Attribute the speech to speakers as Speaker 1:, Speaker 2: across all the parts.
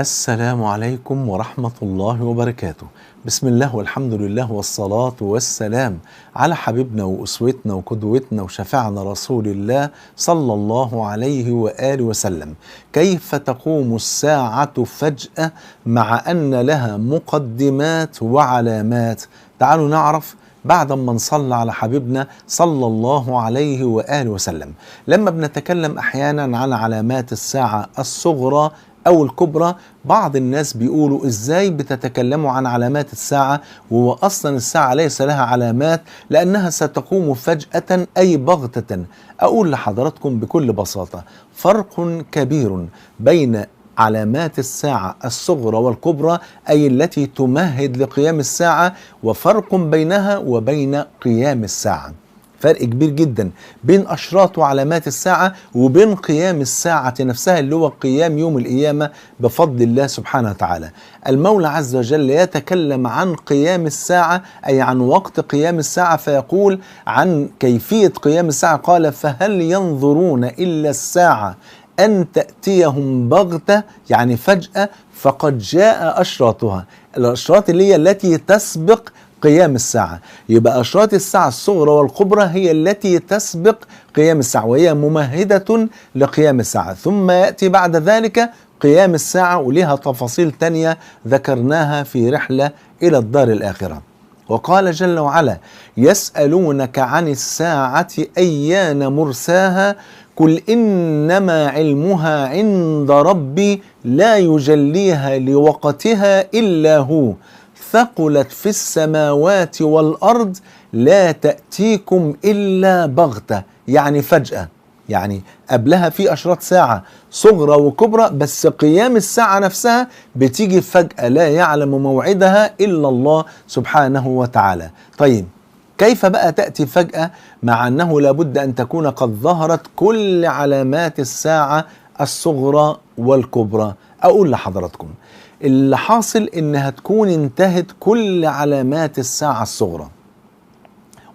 Speaker 1: السلام عليكم ورحمة الله وبركاته. بسم الله والحمد لله والصلاة والسلام على حبيبنا وأسوتنا وقدوتنا وشفعنا رسول الله صلى الله عليه وآله وسلم. كيف تقوم الساعة فجأة مع أن لها مقدمات وعلامات؟ تعالوا نعرف بعد ما نصلى على حبيبنا صلى الله عليه وآله وسلم. لما بنتكلم أحيانا عن علامات الساعة الصغرى أو الكبرى، بعض الناس بيقولوا إزاي بتتكلموا عن علامات الساعة وهو أصلا الساعة ليس لها علامات لأنها ستقوم فجأة أي بغتة؟ أقول لحضراتكم بكل بساطة، فرق كبير بين علامات الساعة الصغرى والكبرى، أي التي تمهد لقيام الساعة، وفرق بينها وبين قيام الساعة. فرق كبير جدا بين أشراط وعلامات الساعة وبين قيام الساعة نفسها اللي هو قيام يوم القيامة بفضل الله سبحانه وتعالى. المولى عز وجل يتكلم عن قيام الساعة، أي عن وقت قيام الساعة، فيقول عن كيفية قيام الساعة، قال: فهل ينظرون إلا الساعة أن تأتيهم بغتة، يعني فجأة، فقد جاء أشراطها. الأشراط اللي هي التي تسبق قيام الساعة. يبقى أشراط الساعة الصغرى والكبرى هي التي تسبق قيام الساعة، وهي ممهدة لقيام الساعة. ثم يأتي بعد ذلك قيام الساعة، ولها تفاصيل تانية ذكرناها في رحلة إلى الدار الآخرة. وقال جل وعلا: يسألونك عن الساعة أيان مرساها قل إنما علمها عند ربي لا يجليها لوقتها إلا هو ثقلت في السماوات والأرض لا تأتيكم إلا بغتة، يعني فجأة. يعني قبلها في أشراط ساعة صغرى وكبرى، بس قيام الساعة نفسها بتيجي فجأة، لا يعلم موعدها إلا الله سبحانه وتعالى. طيب كيف بقى تأتي فجأة مع أنه لابد أن تكون قد ظهرت كل علامات الساعة الصغرى والكبرى؟ أقول لحضراتكم اللي حاصل إنها تكون انتهت كل علامات الساعة الصغرى،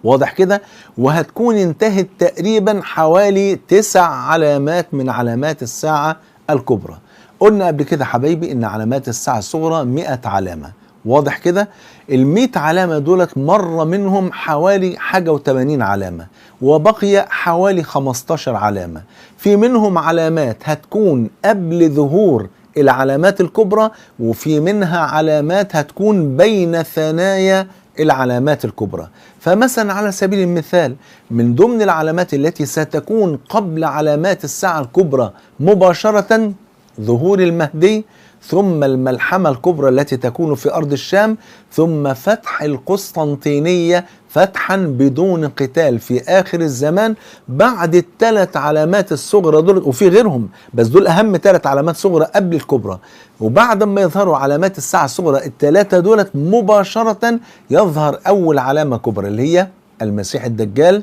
Speaker 1: واضح كده، وهتكون انتهت تقريبا حوالي 9 علامات من علامات الساعة الكبرى. قلنا قبل كده حبايبي إن علامات الساعة الصغرى 100 علامة، واضح كده. 100 علامة دولت مر منهم حوالي 81 علامة، وبقي حوالي 15 علامة. في منهم علامات هتكون قبل ظهور العلامات الكبرى، وفي منها علامات هتكون بين ثنايا العلامات الكبرى. فمثلا على سبيل المثال، من ضمن العلامات التي ستكون قبل علامات الساعة الكبرى مباشرة ظهور المهدي، ثم الملحمة الكبرى التي تكون في أرض الشام، ثم فتح القسطنطينية فتحا بدون قتال في آخر الزمان. بعد 3 علامات الصغرى دول، وفي غيرهم بس دول أهم 3 علامات صغرى قبل الكبرى، وبعد ما يظهروا علامات الساعة الصغرى 3 دولت مباشرة يظهر أول علامة كبرى اللي هي المسيح الدجال،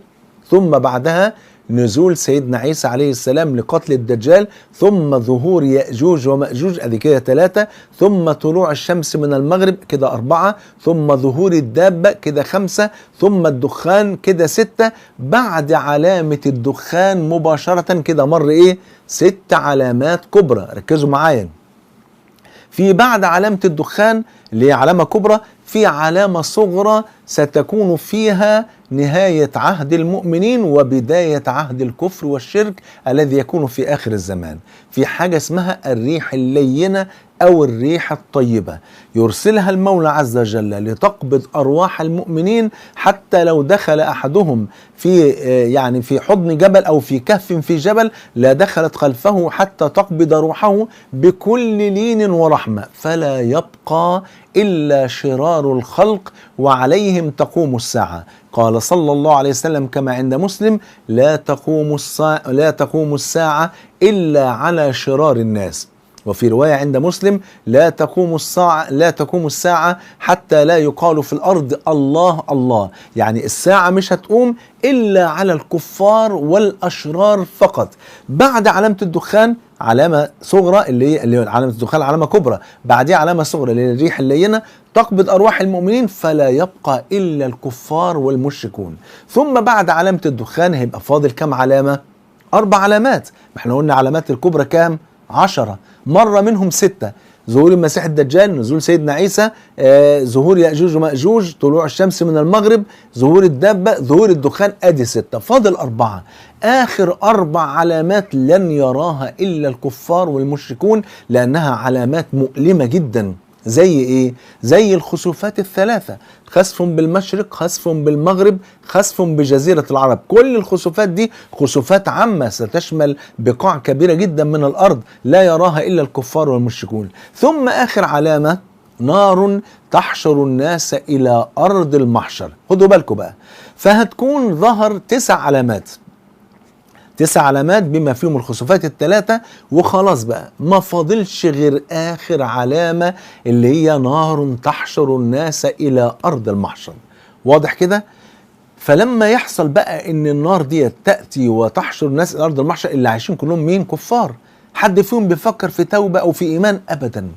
Speaker 1: ثم بعدها نزول سيدنا عيسى عليه السلام لقتل الدجال، ثم ظهور يأجوج ومأجوج، ادي كده 3، ثم طلوع الشمس من المغرب كده 4، ثم ظهور الدابة كده 5، ثم الدخان كده 6. بعد علامة الدخان مباشرة كده مر ايه؟ 6 علامات كبرى. ركزوا معايا، في بعد علامة الدخان اللي هي علامة كبرى، في علامة صغرى ستكون فيها نهاية عهد المؤمنين وبداية عهد الكفر والشرك الذي يكون في آخر الزمان. في حاجة اسمها الريح اللينة أو الريح الطيبة، يرسلها المولى عز وجل لتقبض أرواح المؤمنين، حتى لو دخل أحدهم في يعني في حضن جبل أو في كهف في جبل لا دخلت خلفه حتى تقبض روحه بكل لين ورحمة، فلا يبقى إلا شرار الخلق وعليهم تقوم الساعة. قال صلى الله عليه وسلم كما عند مسلم: لا تقوم الساعة إلا على شرار الناس. وفي رواية عند مسلم: لا تقوم الساعة حتى لا يقال في الأرض الله الله. يعني الساعة مش هتقوم إلا على الكفار والأشرار فقط. بعد علامة الدخان علامة صغرى اللي هي علامة الدخان علامة كبرى، بعديها علامة صغرى اللي هي الريح اللينة تقبض أرواح المؤمنين، فلا يبقى إلا الكفار والمشركون. ثم بعد علامة الدخان هيبقى فاضل كام علامة؟ 4 علامات. ما احنا قلنا علامات الكبرى كام؟ 10، مرة منهم 6. ظهور المسيح الدجال، نزول سيدنا عيسى، ظهور يأجوج ومأجوج، طلوع الشمس من المغرب، ظهور الدابة، ظهور الدخان، ادي 6، فاضل 4. آخر 4 علامات لن يراها إلا الكفار والمشركون، لأنها علامات مؤلمة جدا. زي ايه؟ زي الخسوفات الثلاثة، خسف بالمشرق، خسف بالمغرب، خسف بجزيرة العرب. كل الخسوفات دي خسوفات عامة ستشمل بقاع كبيرة جدا من الأرض لا يراها إلا الكفار والمشركون. ثم آخر علامة نار تحشر الناس إلى أرض المحشر. خدوا بالكم بقى، فهتكون ظهر 9 علامات، 9 علامات بما فيهم الخسوفات الثلاثة، وخلاص بقى ما فاضلش غير آخر علامة اللي هي نار تحشر الناس إلى أرض المحشر. واضح كده؟ فلما يحصل بقى إن النار دي تأتي وتحشر الناس إلى أرض المحشر، اللي عايشين كلهم مين؟ كفار. حد فيهم بيفكر في توبة أو في إيمان؟ أبدا،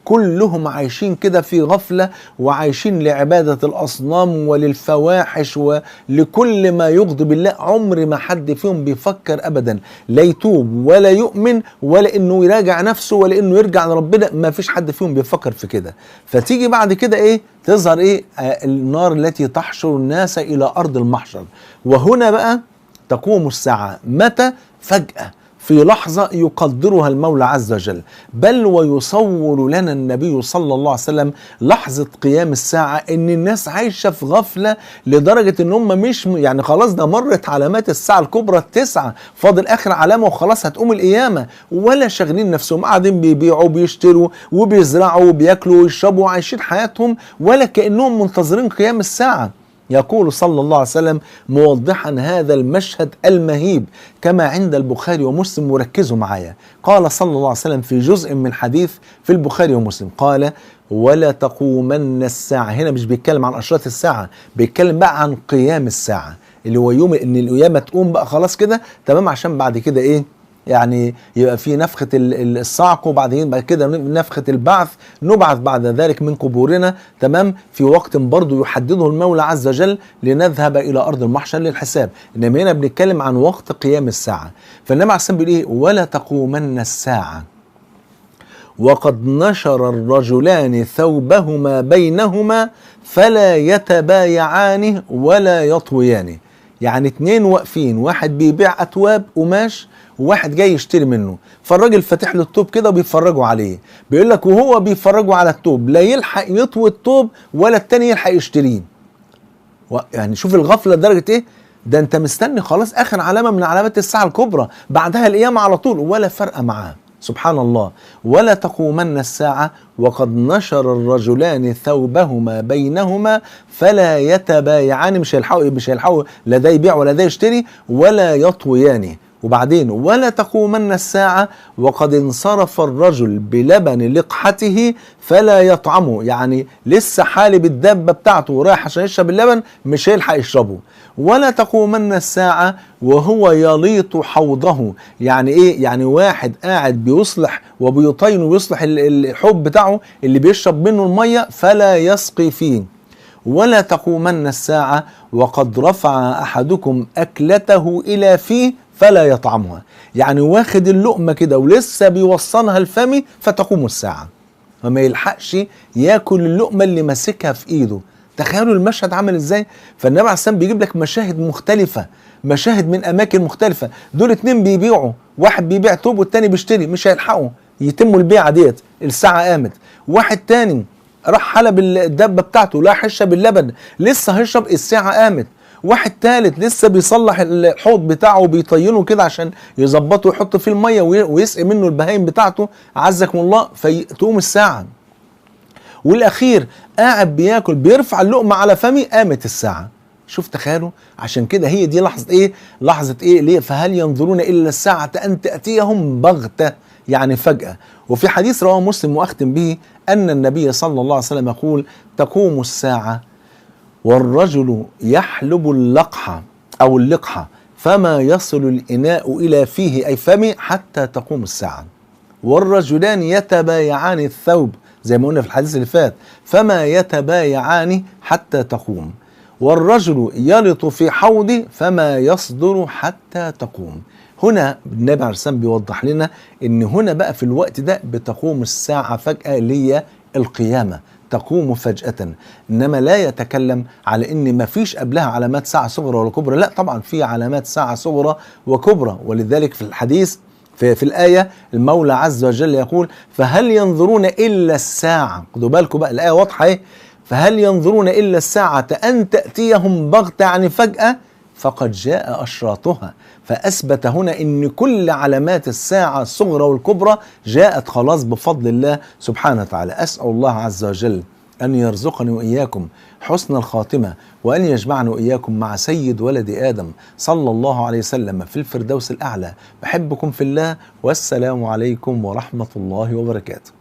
Speaker 1: كلهم عايشين كده في غفلة، وعايشين لعبادة الأصنام وللفواحش ولكل ما يغضب الله. عمر ما حد فيهم بيفكر أبدا، لا يتوب ولا يؤمن ولا إنه يراجع نفسه ولا إنه يرجع لربنا، ما فيش حد فيهم بيفكر في كده. فتيجي بعد كده إيه؟ تظهر إيه؟ النار التي تحشر الناس إلى أرض المحشر. وهنا بقى تقوم الساعة. متى؟ فجأة، في لحظة يقدرها المولى عز وجل. بل ويصور لنا النبي صلى الله عليه وسلم لحظة قيام الساعة إن الناس عايشة في غفلة لدرجة إن هم مش يعني خلاص ده مرت علامات الساعة الكبرى 9، فاضل آخر علامة وخلاص هتقوم القيامة، ولا شاغلين نفسهم، قاعدين بيبيعوا وبيشتروا وبيزرعوا وبياكلوا ويشربوا وعايشين حياتهم ولا كأنهم منتظرين قيام الساعة. يقول صلى الله عليه وسلم موضحا هذا المشهد المهيب كما عند البخاري ومسلم، وركزوا معايا. قال صلى الله عليه وسلم في جزء من حديث في البخاري ومسلم، قال: ولا تقومن الساعة. هنا مش بيتكلم عن أشراط الساعة، بيتكلم بقى عن قيام الساعة اللي هو يوم ان القيامة تقوم بقى خلاص كده تمام، عشان بعد كده ايه يعني يبقى في نفخة الصعق، وبعدين بعد كده نفخة البعث، نبعث بعد ذلك من قبورنا، تمام، في وقت برضو يحدده المولى عز وجل لنذهب إلى أرض المحشر للحساب. إنما هنا بنتكلم عن وقت قيام الساعة. فالنبي عليه الصلاة والسلام بيقول إيه؟ ولا تقومن الساعة وقد نشر الرجلان ثوبهما بينهما فلا يتبايعانه ولا يطويانه. يعني 2 واقفين، واحد بيبيع أتواب قماش وواحد جاي يشتري منه، فالراجل فاتح له التوب كده وبيفرجوا عليه، بيقول لك وهو بيفرجوا على التوب لا يلحق يطوي التوب ولا التاني يلحق يشتريه. يعني شوف الغفلة لدرجة ايه، ده انت مستني خلاص اخر علامة من علامات الساعة الكبرى بعدها القيامة على طول، ولا فرقه معاه. سبحان الله. ولا تقومن الساعة وقد نشر الرجلان ثوبهما بينهما فلا يتبايعان، مش هيلحقوا لا ده يبيع ولا ده يشتري، ولا يطويانه. وبعدين ولا تقومن الساعة وقد انصرف الرجل بلبن لقحته فلا يطعمه، يعني لسه حالب الدابة بتاعته ورايح عشان يشرب اللبن مش هيلحق يشربه. ولا تقومن الساعة وهو يليط حوضه، يعني ايه؟ يعني واحد قاعد بيصلح وبيطين ويصلح الحوض بتاعه اللي بيشرب منه المية فلا يسقي فيه. ولا تقومن الساعة وقد رفع أحدكم أكلته إلى فيه فلا يطعمها، يعني واخد اللقمة كده ولسه بيوصلها لفمي فتقوم الساعة، فما يلحقش ياكل اللقمة اللي ماسكها في ايده. تخيلوا المشهد عامل ازاي. فالنبي عليه الصلاة والسلام بيجيب لك مشاهد مختلفة، مشاهد من اماكن مختلفة. دول 2 بيبيعوا، واحد بيبيع توب والتاني بيشتري، مش هيلحقوا يتموا البيعة ديت، الساعة قامت. واحد تاني راح حلب الدبة بتاعته، لا هيشرب اللبن، لسه هيشرب، الساعة قامت. واحد تالت لسه بيصلح الحوض بتاعه وبيطينه كده عشان يظبطه ويحط فيه المية ويسقي منه البهايم بتاعته عزكم الله، فتقوم الساعة. والاخير قاعد بياكل بيرفع اللقمة على فمي، قامت الساعة. شوف تخيلوا. عشان كده هي دي لحظة ايه؟ لحظة ايه؟ ليه؟ فهل ينظرون الا الساعة ان تاتيهم بغتة، يعني فجاة. وفي حديث رواه مسلم واختم به ان النبي صلى الله عليه وسلم يقول: تقوم الساعة والرجل يحلب اللقحة أو اللقحة فما يصل الإناء إلى فيه أي فمه حتى تقوم الساعة. والرجلان يتبايعان الثوب زي ما قلنا في الحديث اللي فات، فما يتبايعان حتى تقوم. والرجل يلط في حوضه فما يصدر حتى تقوم. هنا النبي عليه السلام بيوضح لنا ان هنا بقى في الوقت ده بتقوم الساعة فجأة اللي هي القيامة، تقوم فجأة. إنما لا يتكلم على إن ما فيش قبلها علامات ساعة صغرى ولا كبرى، لا طبعا في علامات ساعة صغرى وكبرى. ولذلك في الحديث في الآية المولى عز وجل يقول فهل ينظرون إلا الساعة. خدوا بالكم بقى الآية واضحة إيه، فهل ينظرون إلا الساعة أن تأتيهم بغتة، يعني فجأة، فقد جاء أشراطها. فأثبت هنا إن كل علامات الساعة الصغرى والكبرى جاءت خلاص بفضل الله سبحانه وتعالى. أسأل الله عز وجل أن يرزقني وإياكم حسن الخاتمة، وأن يجمعنا وإياكم مع سيد ولد آدم صلى الله عليه وسلم في الفردوس الأعلى. بحبكم في الله، والسلام عليكم ورحمة الله وبركاته.